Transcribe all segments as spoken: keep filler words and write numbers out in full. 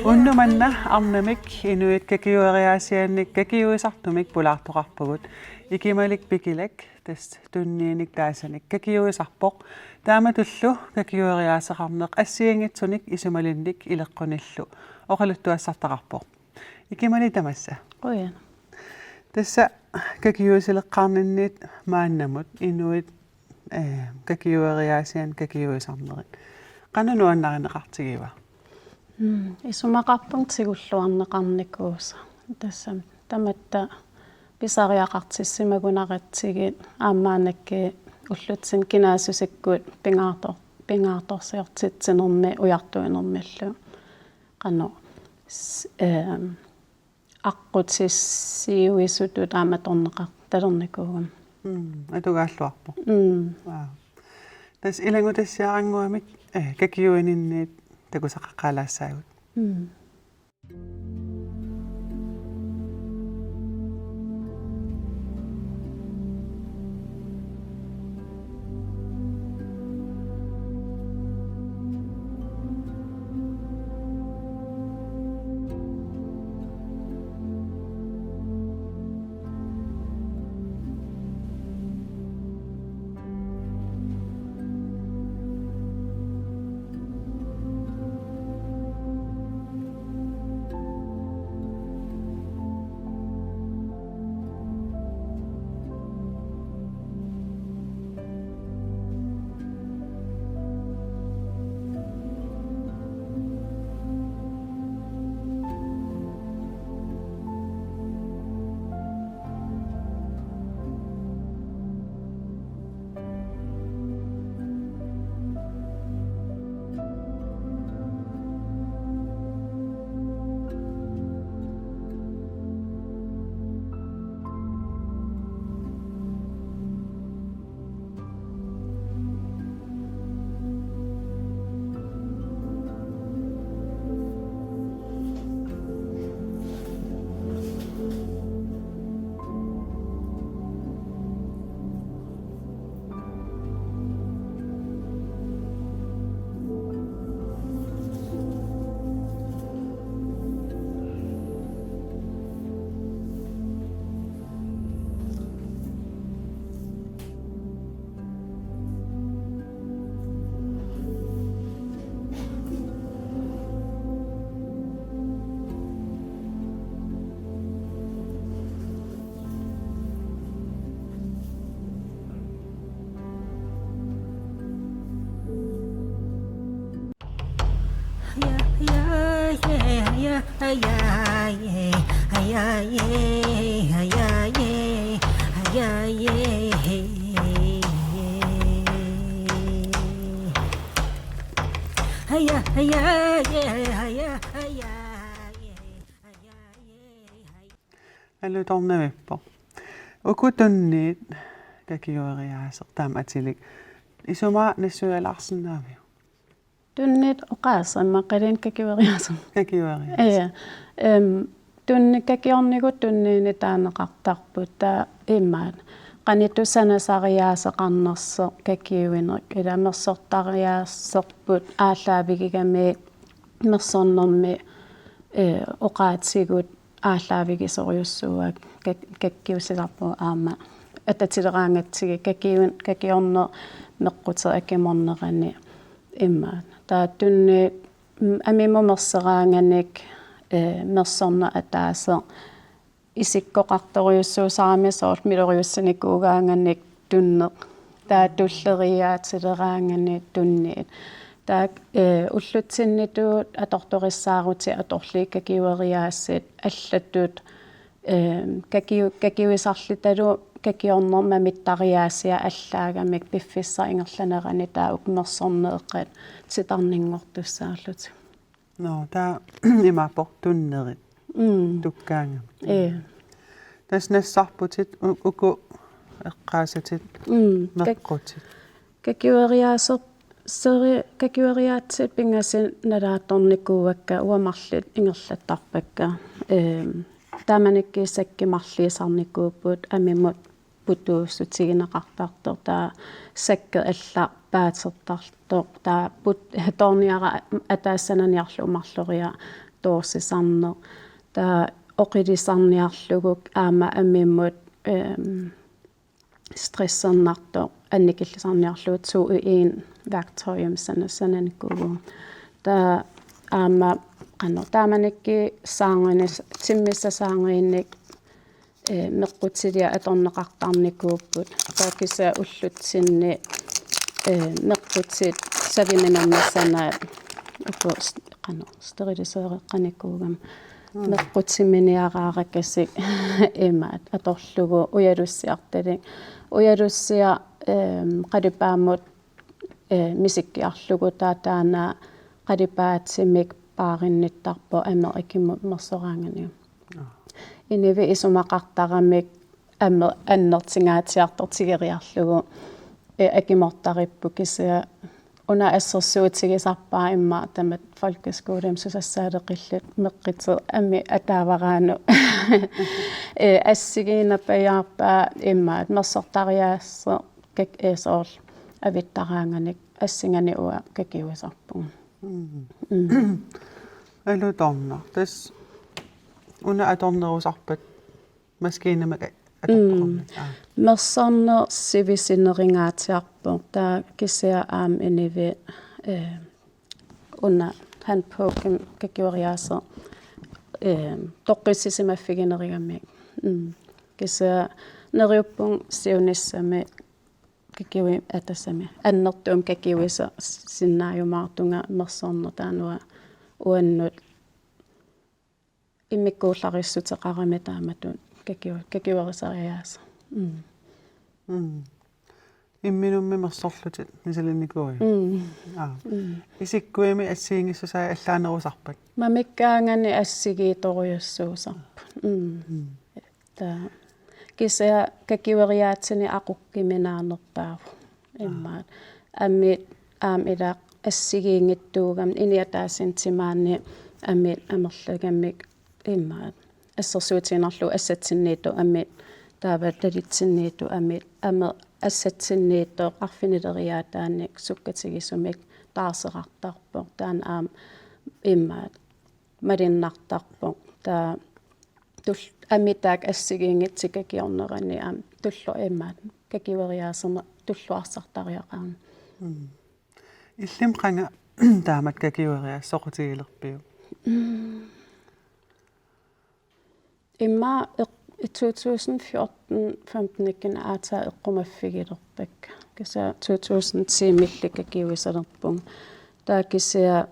Unnuk manna arnamik inuit kakiueriaasiannik kakiuisartumik pulaartoqarpugut. Ikimalik Pikilak, tassa tunniinik taasanik kakiuisarpoq. Taamatullu kakiueriaaseqarneq assigiinngitsunik isumalinnik ileqqunillu oqaluttuassartaqarpoq. Ikimalik tamassa. Qujan. Tassa kakiuisileqqaarninniit maannamut inuit, eh, kakiueriaasiannik kakiuisarnerit. Qanoq nuannarineqartigiva? Mm, isumaqarpunga tigulluarneqarnikuusoq. Tassa tamatta pisariaqartissimagunarput aamma maannakkut ullutsinni kinaassusikkut pingaartor-, pingaartorsiortitsinermi ujartuinermillu. Qanoq s-, ehm, aqqutissiuisutut aamma atorneqartalernikuugama. Mm, atugaalluarpoq. Mm. Wow. Tassa ilanngutassiarannguamik, eh, kakiuininniit takusaqaqqaalaassaagut. Mm. Alutornavippoq. Uku tunniit kakiueriaaseq taama atilik. Isumaa nassuialaarsinnaaviuk? Tunniit oqaaseq aamma qalinik kakiueriaaseq. Kakiueriaaseq. Ja. Ehm, tunni kakiornigut tunniinik taaneqartarput taava imaat. Qanoq tussanasariaaseqarnersoq kakiuineq. Ila mersortariaaserput aallaavigigamik mersornermi, eh, oqaatigut aallaavigisorujussuuaat kak-, kakkiussisarpugut aamma. Atatileraangatsigit kakiun-, kakiorneq meqquteq akimornerani imaat. Taava tunniit, mm, amimut merseraanganik, eh, mersorneq ataaseq isikkoqartorujussuusarami soorlu miloriussinikuugaanganik tunneq. Taava tulleriiaatileraanganik tunniit. Taava, eh, ullutsinnitut atortorissaarutit atorlugit kakiueriaatsit allatut, eh, kakiu-, kakiuisarlutalu kakiornermik mamittariaasia allaagamik piffissap ingerlanerani taava uku mersorneeqqat titarninngortussaarlutik. Nå, taava imaappoq tunnerit. Mm. Tukkaangamik. Ee. Tassa nassarputit u-, uku eqqaasatit. Mm. Kak-, meqqutit. Kakiueriaaseq Seri-, kakiueriaatsit pingasut nalaatsornikuuakka, uanga marluk ingerlattarpakka. Ehm, taamanikkut sakki marluusarnikuupput, amimut putuussutigineqartartoq, taava sakkeq allaq paatertartoq, taava put-, toorniaraq ataasiinnarniarlugu marloriaraq toorsisarneq, taava oqilisarniarlugu aamma amimut, ehm, stressernartoq annikillisarniarlugu to i en værktøjimik sana-, sananikuuvugut. Taava aamma qanoq taamanikkut saarnginis-, timmissat saarnginnik, eh, meqqutiliat atorneqartarnikuupput. Taava kisianni ullutsinni, eh, meqqutit saviminernissanaat uku s-, qanoq steriliseereqqanikuugami. Mm. Meqqutiminiaraarakassik imaat atorlugu ujalussiartalik. Ujalussiaq, ehm, qalipaammut, eh, misikkiarlugu taava taanna qalipaatimik paarinnittarpoq ameq akimut mersoraangamik. Aa. Inuit isumaqartaramik ameq annertungaatsiartortigeriarlugu, eh, akimortaripput kisianni una assersuutigisarpara immaqa tamatta folkeskolemi susassaaleqilluta meqqutit amik ataavaraannut. Eh, assigiinnapajaarpaa immaqa mersortariaaseq kak-, eh, soorlu avittaraanganik assinganik uanga kakiuisarpunga. Mm. Mm. Alutornaq. Tassa una atornerusarpat maskiinamik a-, atortoqarmat. Mm. Aa. Mersorneq sivisunerungaatsiarpoq. Taava kisianni aamma inuit, eh, una håndbogen kakiueriaaseq, eh, toqqissisimaffiginerugamik. Mm. Kisianni neriuppunga siunissami kakiui-, eh, tassami annertuumik kakiuisassinnaajumaartunga mersorneq taanna uannut immikkuullarissutissaqarami taamatut kakiu-, kakiuerisariaaseq. Mm. Mm. Imminummi mersorlutit misilinnikuuiuk? Mm. Aa. Mm. Isikkuimi assigiinngissusaat allaanerusarpat? Mamikkaanganik assigiittorujussuusarput. Mm. Mm. Taava kisianni kakiueriaatsinik aqukkuminaanerpaavoq. Aa. Immaqa. Amit aamma ilaa assigiinngitsuugamik inuit ataasiinnarmik timaanni amit amerlagamik immaqa. Assersuutigiinnarlugu assatsinniittoq amit taava talitsinniittoq amit ameq assatsinniittoq arfinileriaataannik sukkatigisumik taarserartarpoq. Taanna aamma immaqa malunnartarpoq. Taava tul-, amit taakku assigiinngitsut kakiornerani aamma tullu immaqa kakiueriaaserneq tulluarsartariaqarami. Mm. Illimmi qanga taamatut kakiueriaaseq soqutigilerpiuk? Mm. Immaqa eq-, i to tusind fjorten femten-ikkut aatsaat eqqumaffigilerpakka. Kisianni to tusind ti-milli kakiuisalerpunga. Taava kisianni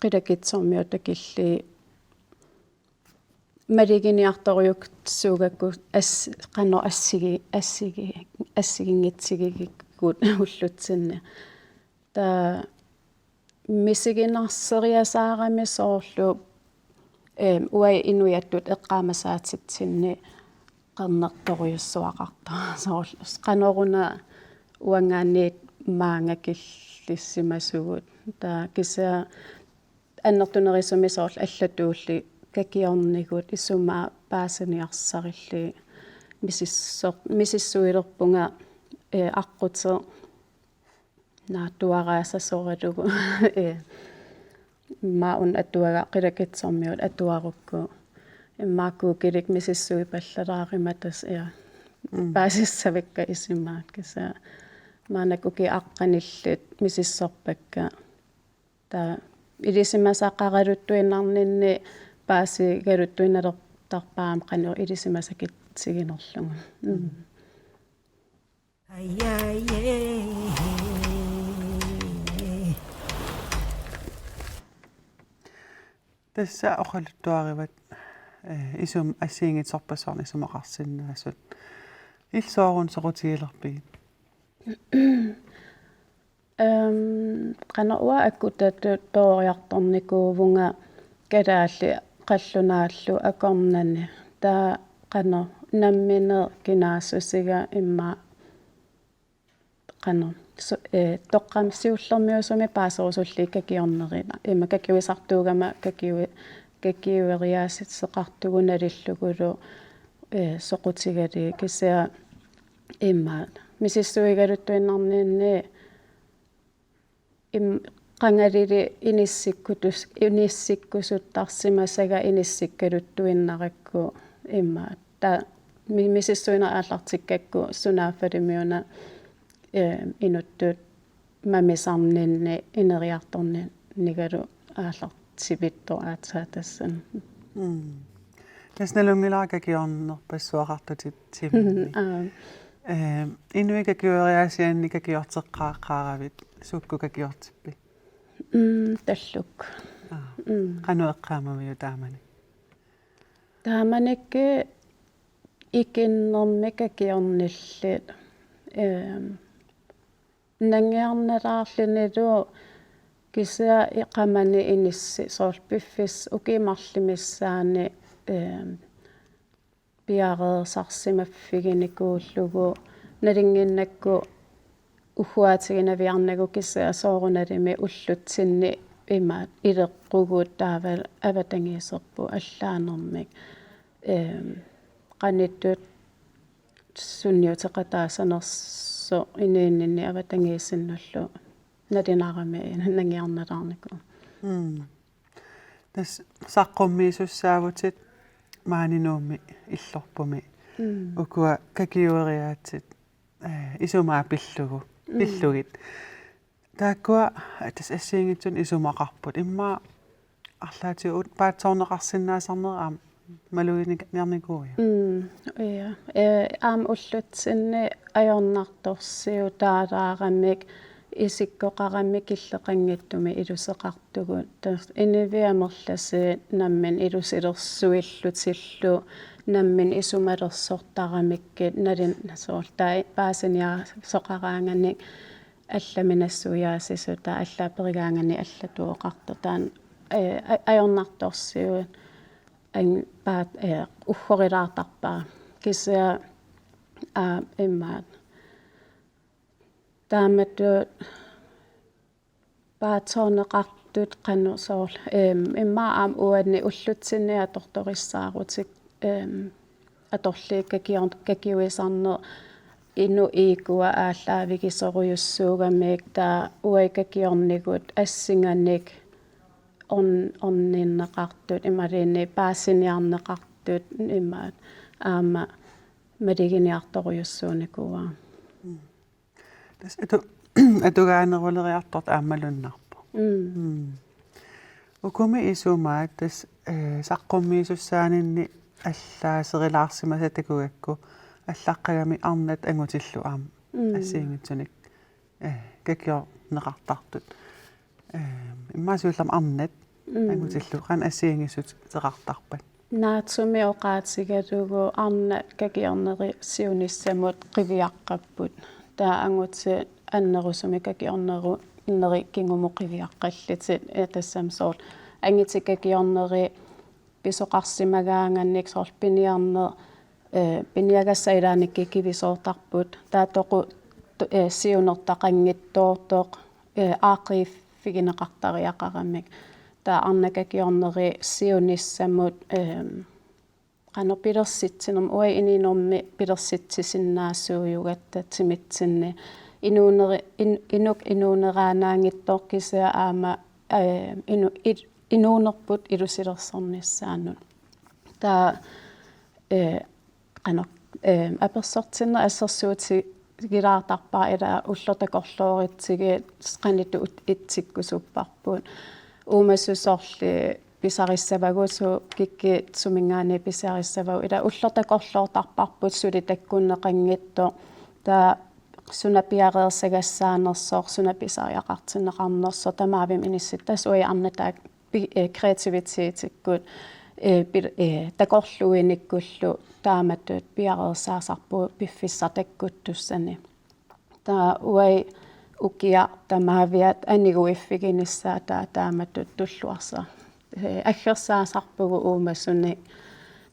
qilakitsormiutakilli maluginiartorujussuugakku as-, qanoq assigi-, assigi-, assigiinngitsuugakkit ullutsinni. Taava misiginarseriasaarami soorlu, eem, uagut inuiattut eqqaamasaatitsinni qernertorujussuaqartoq. Soorlu qanoruna uanngaanniit maanga killissimasugut. Taava kisianni annertunerusumik soorlu allatuulli kakiornigut isumaat paasiniarsarillugit misissor-, misissuilerpunga, eh, aqquteq naatsuaraasasoralugu. Eh, immaqa una atuagaq qilakitsormiut atuarukku. Immaqa Google-ikkut misissuipallalaarimmata tassa, ja. Mm. Paasissavikka isumaat kisianni. Maannakkut ukiut aqqanillit misissorpakka. Taava ilisimasaqaraluttuinnarninni paasigaluttuinnalertarpara aamma qanoq ilisimasakitsiginerlugu. Mm. Mm. Tassa oqaluttuarivat, eh, isum-, assigiinngitsorpassuarnik isumaqarsinnaasut. Illit sooruna soqutigilerpigit? Ehm, qanoq uanga akutatut peroriartornikuuvunga kalaallit qallunaallu akornanni. Taava qanoq nammineq kinaassusiga immaqa qanoq su-, eh, toqqaam-, siullermiusumik paaserusullugit kakiorneri-, ima kakiuisartuugama kakiu-, kakiueriaasisseqartugut nalillugulu, eh, soqutigalugit kisianni ima misissuigaluttuinnarninni im-, qangalili inissikkutus-, inissikkusuttarsimasaga inissikkaluttuinnarakku ima. Ta-, mi-, misissuineq aallartikkakku sunaaffalimiuna, eh, inuttut mamisarninni ineriartorninnigalu aallartipittoq aatsaat tassani. Mm. Tassa nalunngilara kakiornerpassuaqartutit timinni. Aap. Eh, inuit kakiueriaasianni kakiorteqqaaqqaaravit, sukkut kakiortippit? Mm, talluk. Aap. Mm. Qanoq eqqaamaviuk taamani? Taamanikkut ikinnermik kakiornillit, ehm, nangiarnalaarlunilu kisianni iqamani inissi soorlu piffissaq ukiut marluk missaanni, ehm, piareersarsimaffiginikuullugu nalunnginnakku ugguaatiginaviarnagu kisianni soorunalimi ullutsinni ima ileqqugut taava avatangiiserput allaanermik. Ehm, qanittut sunniuteqataasanersoq inuuninni avatangiisinnullu nalunarami nangiarnalaarnikuuvoq. Mm. Tassa saqqummiisussaavutit maani Nuummi illorpumi. Mm. Ukua kakiueriaatsit, eh, isumaat pillugu, mm, pillugit. Taakkua tassa assigiinngitsunik isumaqarput. Immaqa arlaatigut paatsoorneqarsinnaasarnerit aamma maluginiarnikuuiuk? Mm, ja. Eh, aamma ullutsinni ajornartorsiutaalaaramik isikkoqaramik killeqanngitsumik iluseqartugut. Tassa inuit amerlasuut nammineq ilusilersuillutillu, nammineq isumalersortaramikkit, nalin-, soorlu taava paasiniaasoqaraanganik allami nassuiaasisut, taava allaat perigaanganik allatut oqartoq taanna, eh, a-, ajornartorsiut ang-, paat-, eh, uggorilaartarpaa. Kisianni, aa, imaat. Taamatut paatsoorneqartut qanoq soorlu, ehm, immaqa aamma uani ullutsinni atortorissaarutit, ehm, atorlugit kakior-, kakiuisarneq inuk iikua aallaavigisorujussuugamik, taava uagut kakiornigut assinganik orn-, orninneqartut imaluunniit paasiniarneqartut imaat aamma maluginiartorujussuunikuuara. Mm. Tassa atu-, atugaaneruleriartortut aamma malunnarpoq. Mm. Mm. Ukumi isumaat tassa, eh, saqqummiisussaaninni allaaserilaarsimasat takugakku allaqqagamik arnat angutillu aamma, mm, assigiinngitsunik, eh, kakiorneqartartut. Eh, immaqa siullermik arnat, mm, angutillu qanoq assigiinngissut-, -teqartarpat? Naatsumik oqaatigalugu arnat kakiornerit siunissamut qiviaqqapput. Taava angutit annerusumik kakiorneru-, -nerit kingumut qiviaqqallutik, eh, tassami soorlu angutit kakiornerit pisoqarsimagaanganik soorlu piniarneq, eh, piniagassat ilaannikkut kivisoortarput. Taava toqu-, to-, eh, siunertaqanngitsoortoq, eh, aaqqiiffigineqartariaqaramik. Taava arnat kakiornerit siunissamut, ehm, qanoq pilersitsinermi, uagut inuunermi pilersitsisinnaasuujugatta timitsinni. Inuuneri-, in-, inuk inuuneraannaanngitsoq kisianni aamma, eh, inu-, il-, inuunerput ilusilersornissaanut. Taava, eh, qanoq, eh, apersortinneq assersuutigilaartarpara, ila ulloq takorlooritsigu qanittut ut-, itsikkusupparput. Uumasut soorlu pisarissavagut, suut kikkut suminngaanniit pisarissavagut, ila ulloq takorloortarparput suli takkunneqanngitsoq. Taava suna piareersagassaanersoq, suna pisariaqartinneqarnersoq, tamavimmik inissittas uagut arnat taakku pi-, eh, kreativitetikkut, eh, pil-, eh, takorluuinikkullu taamatut piareersaasarpugut piffissaq takkuttussani. Taava uagut ukiaq tamaviat aniguiffiginissaat taava taamatut tulluarsaq. Eh, aggersaasarpugut uumasunik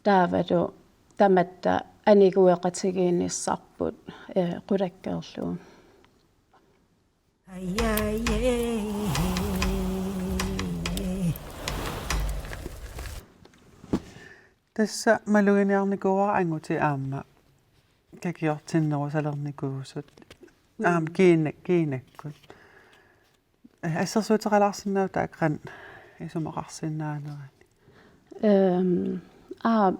taavalu tamatta anigueqatigiinnissarput, eh, qulakkeerlugu. Tassa maluginiarnikuuara angutit aamma kakiortinnerusalernikuusut. Aamma kiina-, kiinakkut. Eh, assersuuteqalaarsinnaava taakku qanoq isumaqarsinnaanerani? Ehm, aa,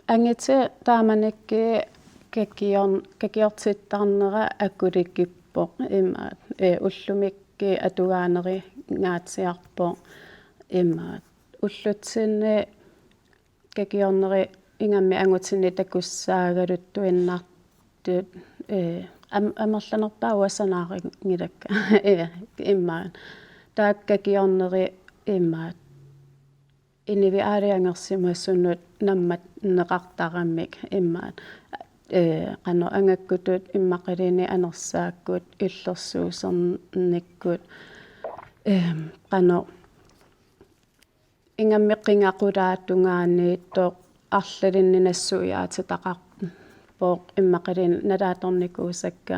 angutit taamanikkut kakiorn-, kakiortittarnera akulikippoq ima, eh, ullumikkut atugaanerinngaatsiarpoq ima. Ullutsinni kakiorneri ingammik angutinni takussaagaluttuinnartut, eh, am-, amerlanerpaat uanga sanaarinngilakka. Eh, immaqa. Taakku kakiorneri immaqa inuit aalajangersimasunut nammatneqartaramik immaqa. Eh, qanoq angakkutut immaqaluunniit anersaakkut illersuusernikkut, eh, qanoq ingammik qingaqulaatungaaniittoq arlalinnik nassuiaatitaqarpoq immaqaluunniit nalaatornikuusakka.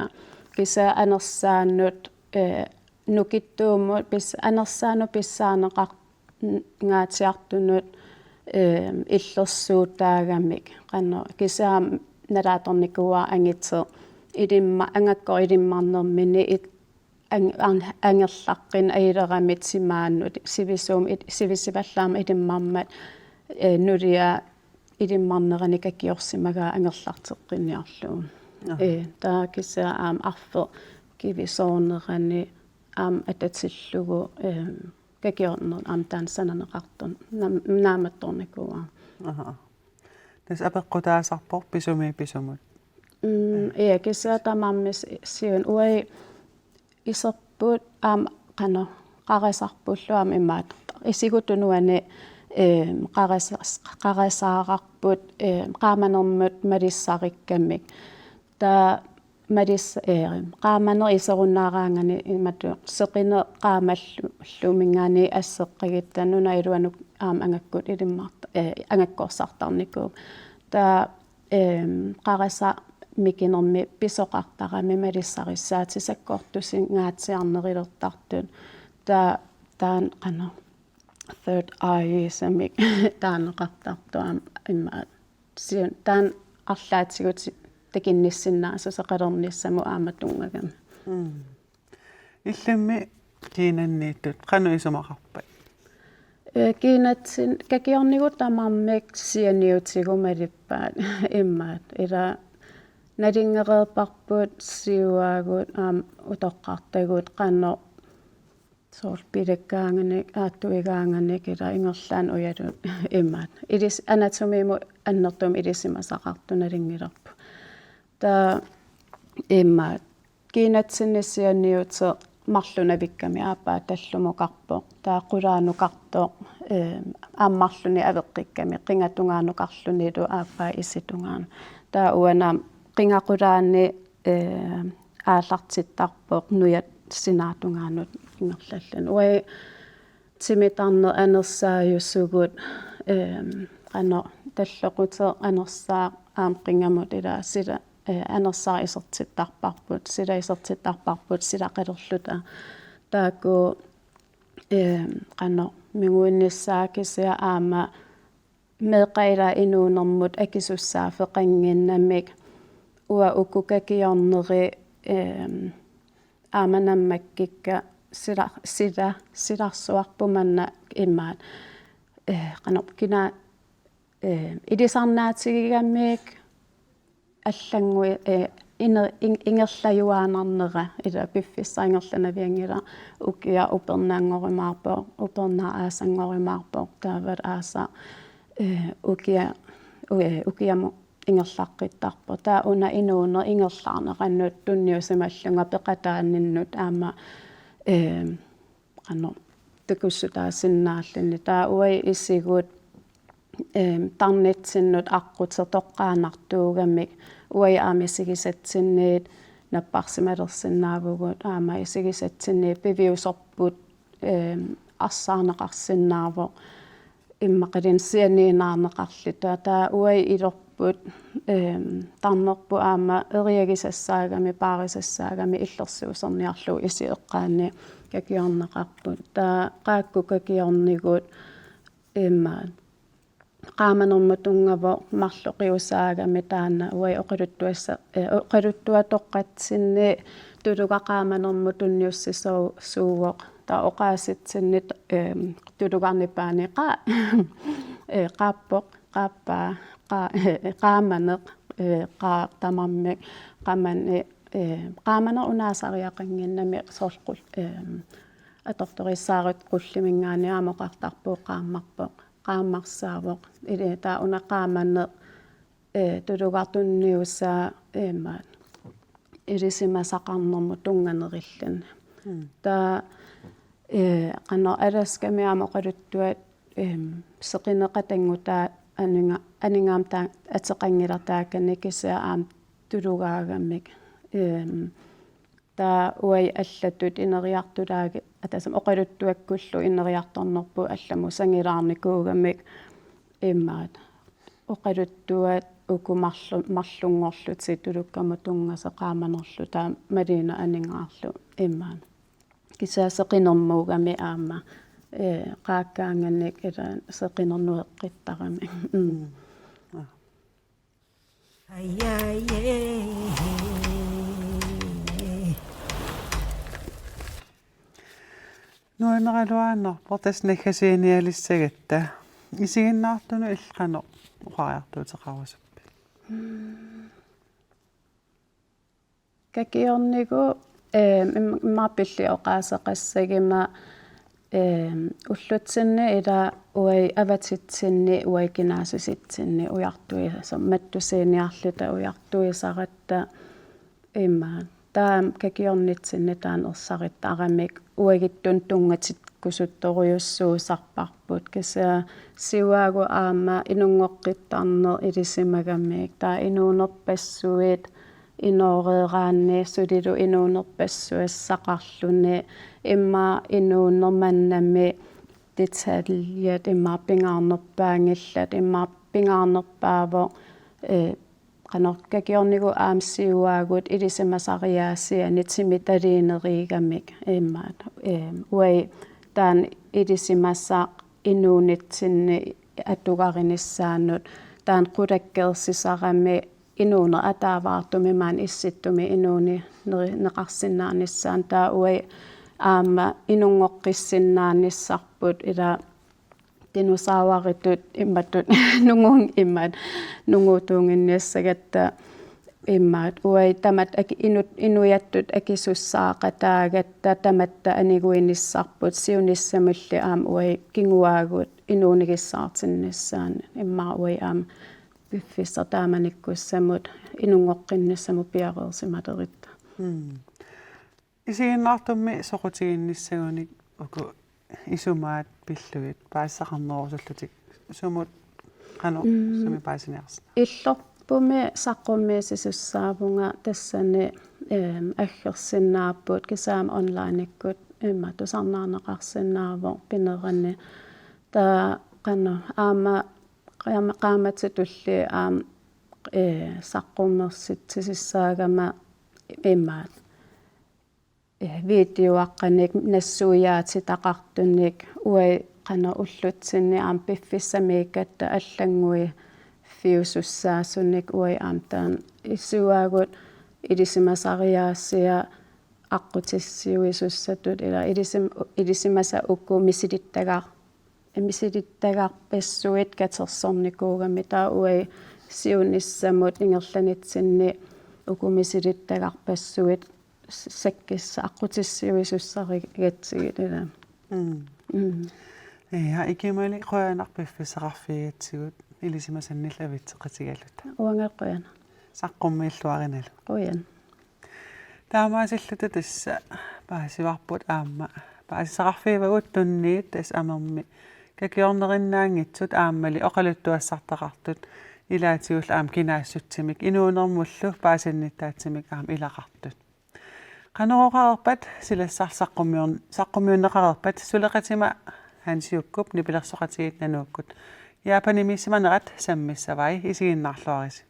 Kisianni anersaannut, eh, nukittuumut pis-, anersaannut pissaaneqarngaatsiartunut, eh, illersuutaagamik. Qanoq kisianni nalaatornikuuara angutit ilimma-, angakkoq ilimmarnermini it-, ang-, ang-, angerlaqqinneq ajuleramik timaannut, sivisuumik it-, sivisuvallaarmat ilimmarmat, eh, nulia ilimmarnerani kakiorsimagaa angerlarteqqinniarlugu. Aha. Eh, taava kisianni aamma arfeq kivisoornerani aamma atatillugu, eh, kakiorneq aamma taanna sananeqartoq nam-, naammattornikuuara. Aha. Tassa apeqqutaasarpoq pisumit pisumut. Mm, ja, kisianni tamarmik si-, siun uagut iserput aamma qanoq qarasarpullu aamma imaattoq. Isigutut nuanneq, eh, qarasa-, qarasaararput, eh, qaamanermut malissarikkamik. Taava malis-, eh, qaamaneq iserunnaaraangat imatut seqineq qaamalluminngaanniit asseqqagutta nunap iluanut aamma angakkut ilimmarta-, eh, angakkorsartarnikuuvoq. Taava, ehm, qarasaq mikinermik pisoqartarami malissarissaat sakkortusinngaatsiarnerulertartut. Taava taanna qanoq third eye-samik taaneqartartoq aamma immaqa. Siun taanna arlaatigut takunnissinnaassuseqalernissamut aamma tunngagami. Mm. Illimmi kiinanniittut qanoq isumaqarpat? Eh, kiinatsinni kakiornigut tamarmik sianiutigut malippaat immaqa. Ila nalunngereerparput siuaagut aamma utoqqartagut qanoq soorlu pilakkaanganik, aattuigaanganik ila ingerlaannaq ujalut immaqa. Ilis-, anatomimut annertuumik ilisimasaqartut nalunngilarput. Taava immaqa kiinatsinni sianiuteq marluk navikkami aappaa tallumoqarpoq. Taava qulaanukartoq, eh, aamma marlunnik aveqqikkami, qingatungaanukarlunilu aappaa isitungaanut. Taava uanga qingaqulaani, eh, aallartittarpoq nujat sinaatungaanut ingerlalluni. Uagut timitarneq anersaajusugut, ehm, qanoq talloquteq anersaaq aamma qingamut ila sila, eh, anersaaq isertittarparput, sila isertittarparput silaqalerluta. Taakku, ehm, qanoq minguinnissaat kisianni aamma meeqqat ila inuunermut akisussaaffeqannginnamik uanga uku kakiorneri, ehm, aamma nammakkikka sila-, sila-, silarsuarput manna immaqa, eh, qanoq kina, eh, ilisarnaatigigamik allannguit, eh, ine-, in-, ingerlajuaannarnera ila piffissaq ingerlanavianngilaq ukiaq upernanngorumaarpoq, upernaq aasanngorumaarpoq, taavalu aasaq, eh, ukiaq, u-, eh, ukiamut ingerlaqqittarpoq. Taava una inuuneq ingerlaarnerannut tunniusimallunga peqataaninnut aamma, eh, qanoq takussutaasinnaalluni. Taava uagut isigut, ehm, tarnitsinnut aqqutit toqqaannartuugamik uagut aamma isigisatsinniit napparsimalersinnaavugut aamma isigisatsinniit piviusorput, ehm, arsaarneqarsinnaavoq immaqaluunniit sianiinnarneqarluta. Taava uagut ilor-, Put, ehm, tarnerput aamma eriagisassaagami, paarisassaagami illersuuserniarlugu isit eqqaanni kakiorneqarput. Taava qaakku kakiornigut immaqa qaamanermut tunngavoq marloqiusaagami taanna uagut oqaluttuassa-, eh, oqaluttuatoqqatsinni tuluga qaamanermut tunniussisuu-, suuvoq. Taava oqaasitsinni, ehm, tulugarnipaani qaa-, eh, qaappoq, qaappaa, qaa-, eh, qaamaneq, eh, qaa-, tamarmik, qamani, eh, qaamaneq unaasariaqannginnami soorlu qul-, ehm, atortorissaarutit qulliminngaanniit aamma oqartarpugut qaammarpoq, qaammarsaavoq. Ili taava una qaamaneq, eh, tulugartunniusaa, eh, immaqa ilisimasaqarnermut tunnganerilluni. Mm. Taava, eh, qanoq Alaskami aamma oqaluttuat, em, seqineqatanngutaa aninga-, aningaammat taa-, ateqanngilaq taakani kisianni aamma tulugaagamik. Em, taava uagut allatut ineriartulaagi-, ataasam oqaluttuakkullu ineriartornerput allamut sangilaarnikuugamik immaqa oqaluttuat uku marlu-, marlunngorlutik tulukkamut tunngasut qaamanerlu taava Malene aningaarlu immaqa. Kisianni seqinermuugami aamma, eh, qaakkaanganik ila seqinernueqqittarami. Mm. Mm. Aa. Nuaneraluaannarpoq tassa naggasiinialissagatta. Isiginnaartunut illit qanoq oqariartuuteqarusuppit? Kakiornigut, ehm, im-, immaqa pillit oqaaseqassagimmat, ehm, ullutsinni ila uagut avatitsinni uagut kinaassusitsinni ujartuisa-, mattusiiniarluta ujartuisaratta immaqa. Taava kakiornitsinni taanna ersarittaramik uagutsinnut tunngatikkusuttorujussuusarparput. Kisianni siuaagut aamma inunngoqqittarneq ilisimagamik. Taava inuunerpassuit inooreeraanni sulilu inuunerpassuassaqarluni immaqa inuuneq mannami detaljit immaqa pingaarnerpaanngillat immaqa pingaarnerpaavoq, eh, qanoq kakiornigut aamma siuaagut ilisimasariaasianik timitaliineriigamik immaqa, eh, uagut taanna ilisimasaq inuunitsinni atugarinissaanut taanna qulakkeersisarami inuuneq ataavaartumik maani issittumi inuuni neri-, neqarsinnaanissaanut taava uagut aamma inunngoqqissinnaanissarput ila dinosauritut imatut nunguun imat nunguutuunnginniassagatta imat uagut tamatta aki-, inut-, inuiattut akisussaaqataagatta tamatta aniguinissarput siunissamulli aamma uagut kinguaagut inuunigissaartinnissaannut immaqa uagut aamma piffissaq taamanikkussamut inunngoqqinnissamut piareersimaleritta. Mm. Isiginnaartummi soqutiginnissagunik uku isumaat pillugit paasisaqarnerusullutik sumut qanoq Mm. sumi paasiniarsi? Illorpumi saqqummiissisussaavunga tassani, ehm, aggersinnaapput kisianni aamma onlinekkut immaqa tusarnaarneqarsinnaavoq pinerani. Taava qanoq aamma qaama-, qaammatitulli aamma, eh, saqqummersitsissaagama immaqa, eh, videoaqqanik nassuiaatitaqartunik uagut qanoq ullutsinni aamma piffissamiikkatta allannguiffiusussaasunik uagut aamma taanna siuaagut ilisimasariaasia aqqutissiuisussatut ila ilisim-, ilisimasat uku misilittagar-, misilittagarpassuit katersornikuugamik taava uagut siunissamut ingerlanitsinni uku misilittagarpassuit s-, sakkissat aqqutissiuisussarigatsigit ila. Mm. Mm. Ja, ikimali qujanaq piffissaqarfigigatsigut ilisimasannillu avitseqatigaluta. Uangalu qujanaq. Saqqummiilluarinalu. Qujan. Taamaasilluta tassa paasivarput aamma paasisaqarfigivagut tunniit tassa amermi kakiornerinnaanngitsut aammali oqaluttuassartaqartut ilaatigullu aamma kinaassutsimik inuunermullu paasinnittaatsimik aamma ilaqartut. Qanoq oqareerpat silassarlu saqqummiun-, saqqummiunneqareerpat suleqatima Hansiukkup nipilersoqatigiit Nanuukkut Japanimiissimanerat sammissavai, isiginnaarluarisi.